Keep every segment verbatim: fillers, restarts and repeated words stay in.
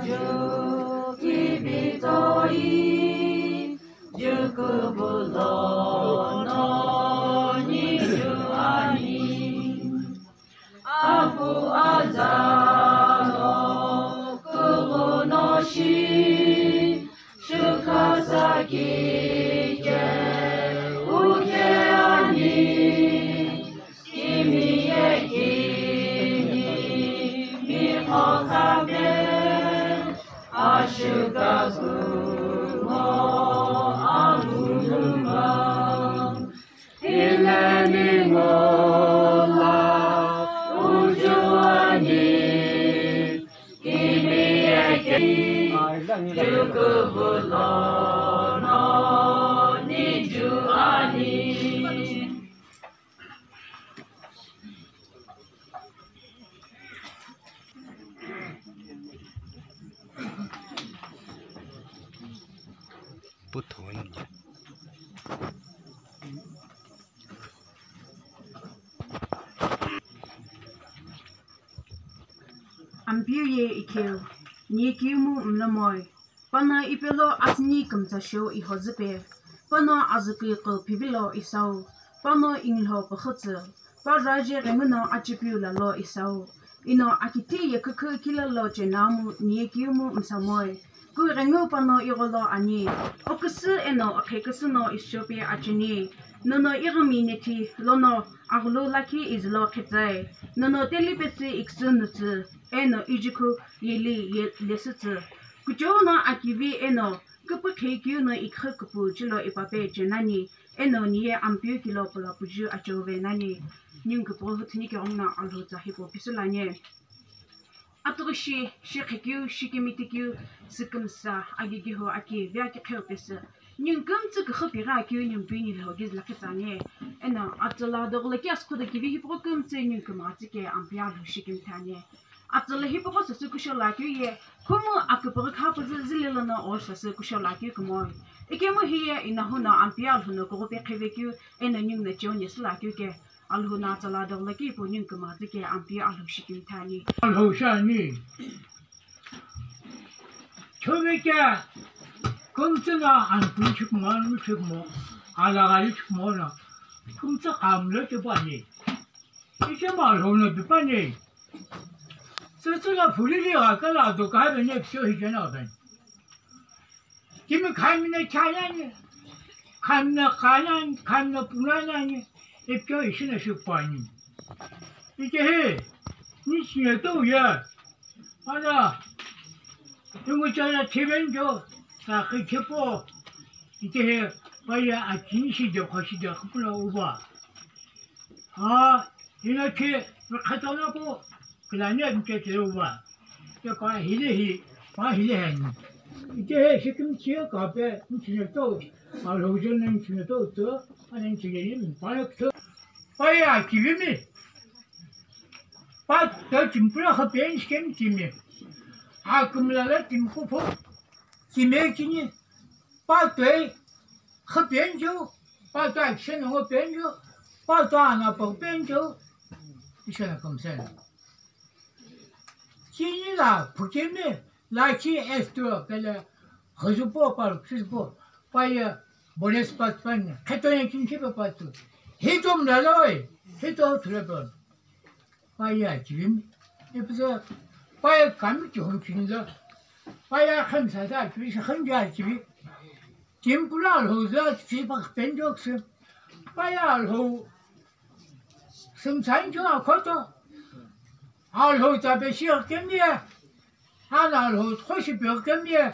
Juki bitoi, juku bulono ni juani. Apu azano kuguno shi, shukha saki che uke ani. Kimi ye kimi mi khokhape ashuka kumo amunuma. Ileni ngola ujuani kimi ye kimi jukubulono ni juani. Ampeu ye ikheu, ni kiumu mlomoi. Pano ipelo asüni kümtsa shou ihozüpe, pano azüküiqo phivilo isau, pano inglho püxütsü, pa raje ghenguno achipiu lalo isau, ino akithi ye khükhu kilalo chenamu niye kiumu msamoi, ku ghengu pano igholo ani, oküsü eno okheküsü no ishope acheni, nono ighimi nethi lono aghulu lakhi izülo khetsai, nono telipesü iküsü nutsü, eno ijikhu yeli ye lesütsü. Kuchou no akivi eno küpükhe keu no ikhu küpü chilo ipape chenani, eno niye Ampeu kilo pula puju acheuve nani. Ningu küpüghü hutuni keghenguno Alhou tsa hipau pisülani. Atughi shi, shikhe keu, shikimiti keu, sükümsa, agigihu aki, vi aki kheu pesü. Ningu kümtsü küxü pighi akeu, ningu pini lho gizü lakhi tsani. Eno, atsala dogula ki askhuda kivi hipau kümtsü ningu kümtsü ke Ampeu Alhou shikimithani. Atsala hipau sasü kusho lakeu ye, khumu aküpüghü khapüzü zililo no o sasü kusho lakeu kumoi. Ikemu hiye inahu no Ampeu Alhou no kughupe khevekeu, eno ningu no cheo nesü lakeu ke, Alhou no atsala dogula ki ipu ningu kümtsü ke Ampeu Alhou shikimithani. Alhou shani. Chuvike, kümtsü no anpu chikmo, anu chikmo, alaghali chikmo no, kümtsü kamlo chipani. Ichemu Alhou no pipani. Tsütsü no phulili gha kala ado kaha bene pcho hijena ben. Kimi khamina chanani, khamina kanani, khamina punanani, ipcho ishina shipani. Ikehe, ni chineto ya. Ana, tungu chana chibenjo, sa khichipo. Ikehe, paya achini shide, khashide, khupuna uba. A, ina che, khatana po, klani amche che uba. Ke pa hile hi, pa hile hen. Ike he shikim chia ka pe, nchine to, a lo je ne nchine to to, a ne nchine yin, pa ya to. Pa ya kivimi. Pa to chimpura kha pen skem kimi. A kumla la kim ko po. Kime kini. Pa toi, kha penjo, pa toi, shen ngo penjo, pa toi, ana pa penjo, ishana kamsen. Kini la, pukemi, la ki esto, pele, khajupo, pa, khispo, pa ya, boles pat pan, kheto ya kin kipa patu. Hitom la loi, hito thule pan. Paya chivim, ipza, paya kami chihon chinza, paya khamsa za chivi, khamja chivi. Timpula Alhou za chivi pa penjokse, paya Alhou sumsan cho akhoto, Alhou tabe shi kemye, ana Alhou khoshi pe kemye,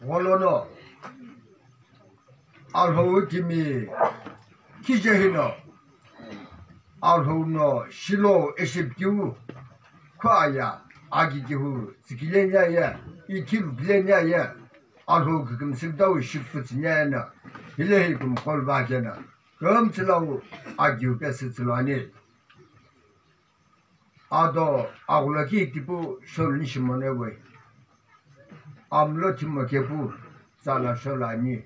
Gholono Alhou timi kije hino, Alhou no shilo eshipkiu khuaya, aki kihu tsikileni aye, ikhilu kileni aye, Alhou kikimsik dau shipfu tsinyayena, hilehi kumkhol vajena, kümtsilau akiu pesü tsiluani. Ado aghulaki tipu sholu nishimone we. Amlo thimo kepu tsala sholu ani.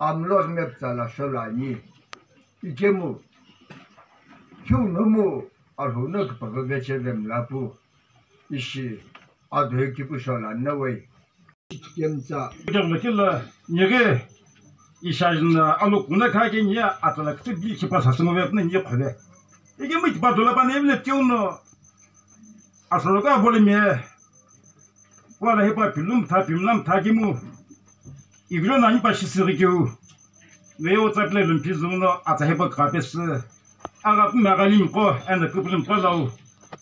Amlo mepu tsala sholu ani. Ikemu, khiu nomu Alhou no kipaghi vecheve mlapu. Ishi ado he kipu sholu ani we. Kemtsa. Kemtsa kila nyege isha jina alu kuna kha ke nya atala kitu bi kipa sa sungu ve kuna nye khole. Ike mu kipa dola pa ne vile keu no. Asoro ka bole me. Kwa la hepa pilum tha pimlam tha kimu. Igro na ni pa shi siri keu. Ve yo tsa kile lum pi zung no atsa hepa ka pe se. Aga pu maga lim ko ena kuplim ko lau.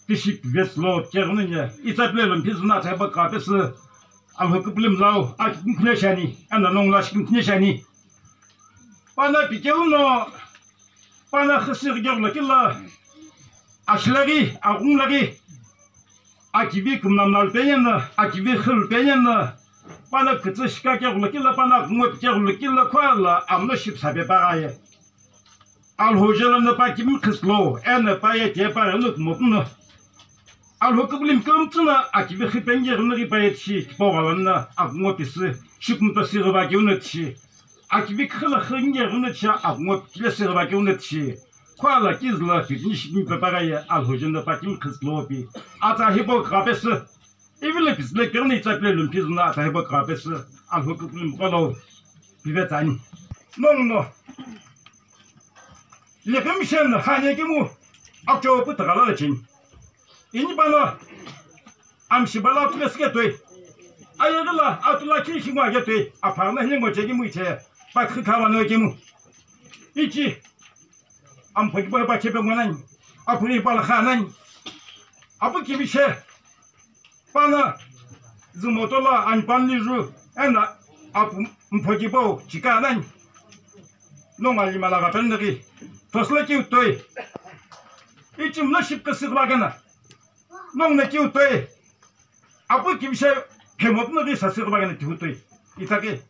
Tishi pi ves lo keu no nya. Itsa kile lum pi zung no atsa hepa ka pe se. Alhou kiplim lau, aki kumkhine shani, ana long lash kumkhine shani. Pana pikeu no, pana khisi gyo lakila, ashlagi, agum lagi, akivi kumnam lal penyana, akivi khil penyana, pana kitsi shika kyo lakila, pana kumwe kyo lakila, kwa la, amna ship sabe bagaye. Alhou jela na pa kimi khislo, ena pa ye te pa enu kumopno. Alhou kiplim kumtsuna, akivi khipenge runa ri pa ye tishi, kipo wala na, akungo pisi, shikum to siri ba kiuna tishi. Akivi khila khenge runa tishi, akungo kile siri ba kiuna tishi. Kwa la kizla, pitni shikmi pe pa ga ye, Alhou jela pa kimi khislo pi. Ata hipo ka pesi. Ivile pisile kene itsa pile lumpi zuna ata hipa ka pesi Alhou kiplim kolo pive tsani. Nong no. Lekemshen hanye kimu akcho pu tagala chin. Ini bana amshi bala tu ke toi. Ayegala atula ki shi ma ke toi. Apana hine ngo che kimu che. Pa khikha ma no kimu. Ichi Amphoki pa pa chepe ngonani, apuri pa la khanani, apu kibishe, pana, zumoto la, anpan liju, ena, apu mphoki pau, chika nani, nonga lima la gapen nagi, tosla kiu toi, ichim no ship kasi bagana, nong na kiu toi, Apu kibishe phemot no ri sasi ghobaghi na tihu toi. Itake.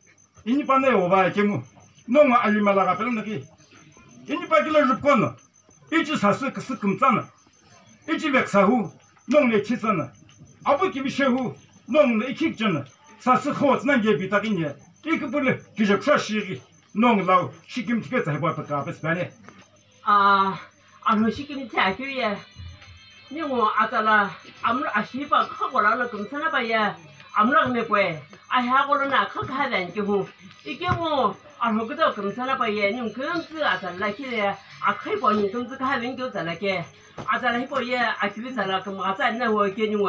Ini pa na ye oba kemu. Nongo alima la gapelo no ri. Ini pa kilo rupko no. Ichi sasi kisi kumtsa na. Ichi veksa hu. Nongo ne chitsa na. Apu kibishe hu. Nongo ne ichi kichana. Sasi khot na nge bitaki nye. Iki pule kije kusha shiri. Nongo lau. Shikim tike tsa heba peka pespane. Ah, ano shikini thakeu ye. Ningu atala amlo ashipa khakola lo kumsana pa ye. Amlo me kwe. Ai ha kolo na khakha dan ki hu. Ike mo ano kudo kumsana pa ye. Ningu kumtsu atala ki le. Akhai po ningu kumtsu kha ben keu tala ke. Atala hi po ye akibi tala kum atsa na ho ke ningu.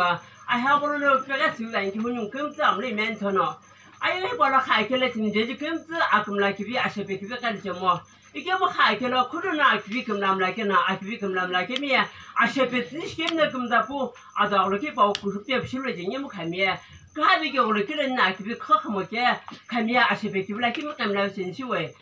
Ai ha kolo lo pega su dan ki hu ningu kumtsu amlo men thono. Ai hi po lo kha ke le tin je kumtsu akum la kibi ashepe kibi kal je mo. Ikemu kha kelo khunu no akivi kümlamla keno, akivi kümlamla kemi ye, ashepe tinishi kemi no kümzapu, ado agholo ki pau kuhupye pshilo je nyemu khami ye, kahavi ke gholo kilo no akivi kho khamo ke, khami ye ashepe kivila kemi kemla sensi we.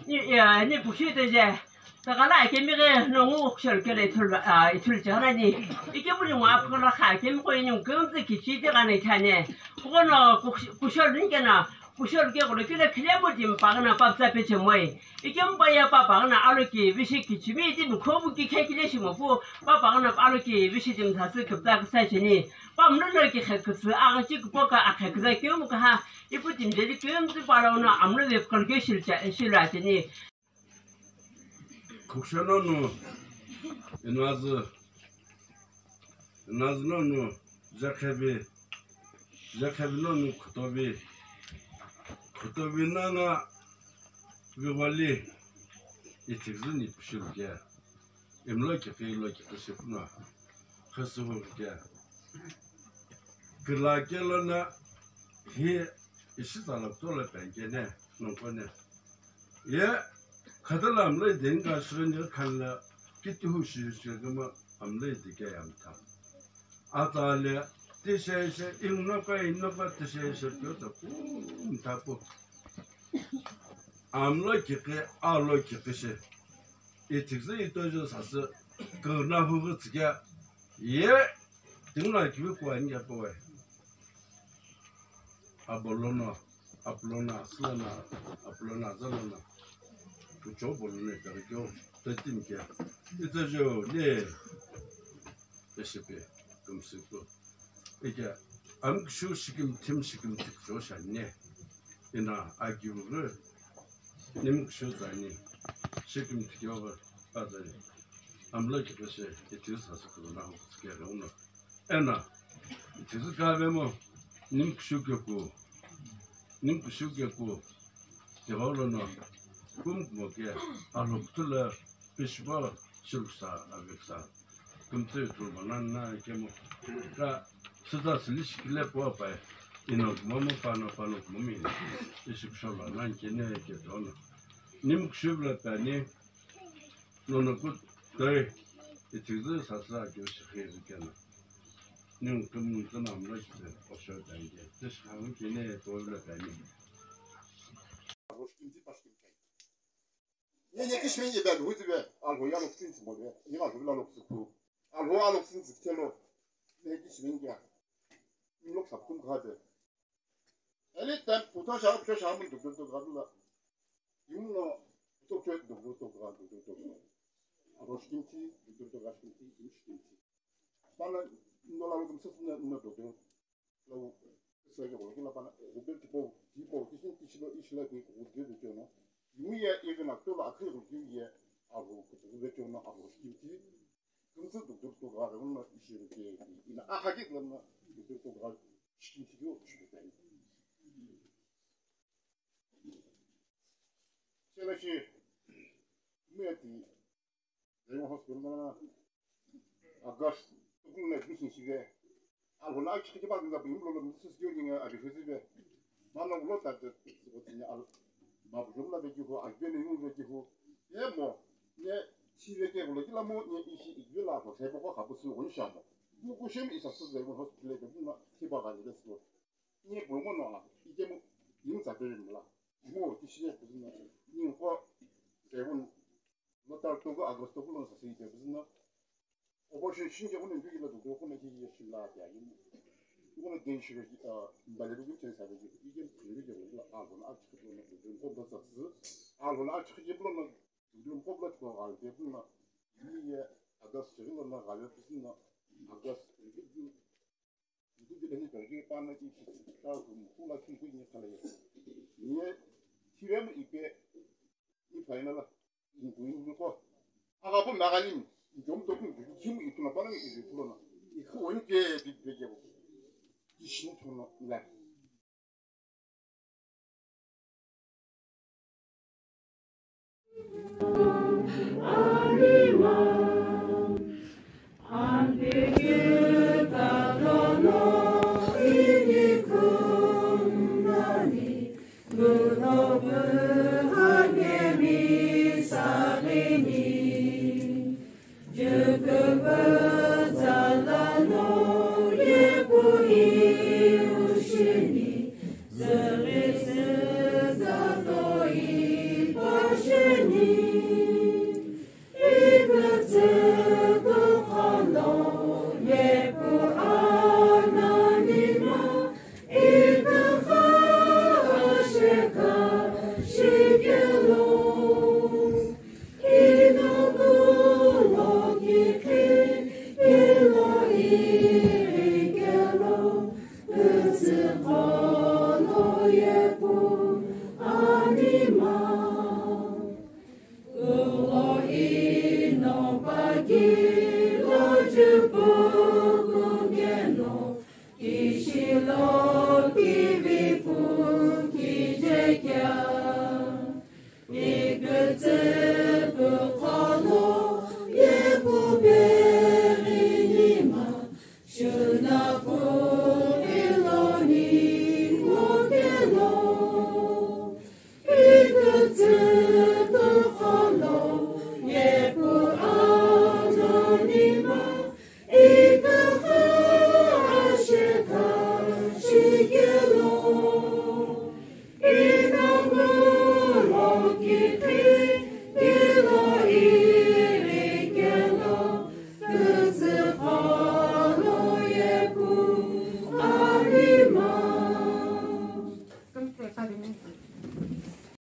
Ni, ya, ni pushi te je, takala kemi ghe no ngu kushol kele ithul, ah, ithul chana ni, ikemu ni ngwa pkala kha kemi ko ni kümzi kichi te gane khane, kono kush-, kushol ni kena, Kushol ke gholo kile khile mo di mpagana papsa peche moi. Ike mpaye papagana alo ki vishi kichimi di mkhobu ki khe kile shimo pu papagana alo ki vishi di mthasi kupta kusa chini. Pa mno lo ki khe kusu aga chi kupo ka akhe kusa kyo mo kaha ipu di mjeli kyo mzi pala uno amno le kol ke shil cha shil achini. Khukshe nonu, inazü, inazü nonu, jekhevi, jekhevi nonu khutovi, khutovi nana viwali, ithikzü ni pishilke. imlo kikhi ilo kikhi shipuno khasüghü ke. Kila kelo na hi ishi zala kutola pengene nongkone. Ye khadala amlai denga shireni khanla kitihu shi shi kama amlai dike yamtha. Atale tisheshe ingnoka ingnoka tisheshe kyo ta kum tapu. Amlo kikhi, alo kikhi shi. Ithikzü itojo sasü kürna hughu tsike. Ye tingla kivi kuani ya poe. Abolono, apolona, asülana, apolona, azalona. Kucho bolone karikyo, tetim ke. Itojo le. Eshipe, kumsiku. Ike, amkushu shikim tim shikim tik jo shani. Ina agiu ghi, nimkushu zani, shikim tik yo ghi, azani. Amla kikhi shi, itiz hasu kulo na hu kutsike ghi uno. Ena, itiz kave mo, nimkushu ke ku, nimkushu ke ku, ke holo no, kum kumo ke, alo kutula, pishbo, shiluksa, aviksa. Kumtse turbo nan na kemo. Ka suza sili shikile po pa. Ino kumomo pano pano kumomi. Ishi kushola nan kene ke dono. Nimkushu bla tani. Nono kut dai. Itizu sasa ke shikhe kena. Nim kum kum amla kite. Osho tani ke. Tish khan kene to bla tani. Roshkin ti pashkin kai. Ye ye kishimeni ye be alhou ti be, alhou ye alhou kutini tsü mo be, ye alhou ye alhou kutini tsü. Alhou alhou kutini tsü kutelo, ye kishimeni ye. Ni lok sap kum kha be. Eli tem puto sha, puto sha mun duk duk duk duk la. Yum no, puto puto duk duk duk duk duk duk duk. Alhou shkinti, duk duk duk shkinti, yum shkinti. Pana no la lok kum sas no, no duk duk. Lo, sege ko kila pana, gubel tipo, tipo, kisin kichilo ishila ki gubel de chono. Yuya even aktola akhi gubel ye, avo gubel chono, avo shkinti. Kumtsu duk duk duk ga, no ishiro ke, ina akha ki no duk duk duk ga, shkinti yo, shkinti. Sela shi, meti, Zaiwun Hospital na August, tukulu na admission shive. Alhou la achi kiba gina bim lo lo misis yo ninga abi shive. Mano lo ta de, siko tinya al, babu jumla be jiho, agbe ne yung be jiho. Ye mo, ne, shive ke lo kila mo, ne ishi igbe la ho, sebo ko kabu su won shamo. Bu ku shim isa su Zaiwun Hospital de bu na kiba ga de siko. Ne bu mo no a, ije mo, yung sa be mo la. Mo, ti shi ne bu na, yung ko, Zaiwun Notar toku August toku lo sasei je bizina. Obo shi shin je unen bigi lo do ko na ki ye shi la ya yin. Ugo na den shi re, ah, mbale do chen sa de ji. Ije chen je lo la a go na a chi ko na do ko do sa zi. A go na a chi je lo na do ko lo ko ga de na. Ni ye August je lo na ga le bizina. August Ntu bile ni peghi pana ki ta ku kula ki ku ni khala ye. Ni ye thire mu ipe ni final ni ku ni ko. Aga bu magali ni jom to ku ni ki mu itu na pana ni itu lo na. Iku woni ke bi be je ko. Ki shin to no la.